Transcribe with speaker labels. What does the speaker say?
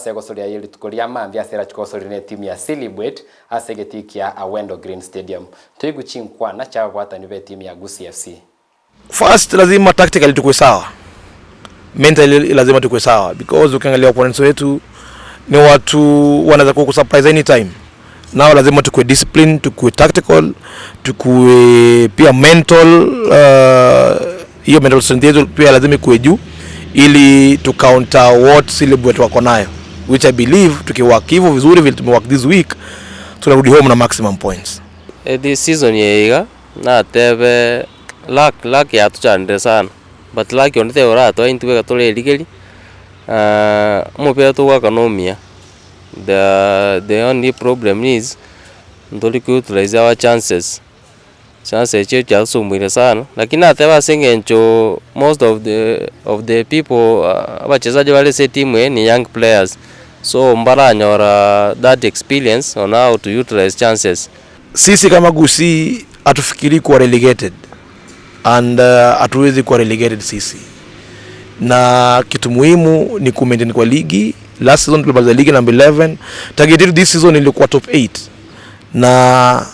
Speaker 1: Ase egosoria ye rituko ria mambia ase erachie gosoria ne etimu ya Silibwet ase egetii kia Awendo Green Stadium. Toigwe chinkwana chi'ababwatani b'etimu ya Gusii FC.
Speaker 2: First lazima tactically tukue sawa, mentally lazima tukue sawa because ukiangalia opponents wetu ni watu wanaweza kukusurprise anytime. Nao lazima tukue discipline, tukue tactical, tukue pia mental. Hiyo mental strength yetu pia lazima ikuwe juu ili to counter what Silibwet wako nayo, which I believe tukiwork hivyo vizuri vile tumework this week, tunarudi home na maximum points.
Speaker 3: This season yeiga natebe luck, luck yatuchandire sana but luck onde teoratoa intwe iga tore erigeri, omopira togwaka na omuya, the only problem is ntori ku utilize our chances, chances echio chiatosumbuire sana, lakini nateba ase eng'encho most of the people, abachezaji bare ase etimu eye ni young players, so mbaranyora that experience on how to utilize chances.
Speaker 2: Sisi kama Gusii hatufikiri kuwa relegated and hatuwezi kuwa relegated sisi, na kitu muhimu ni ku maintain kwa ligi. Last season tulimaliza ligi number 11. Target yetu this season ilikuwa top 8 na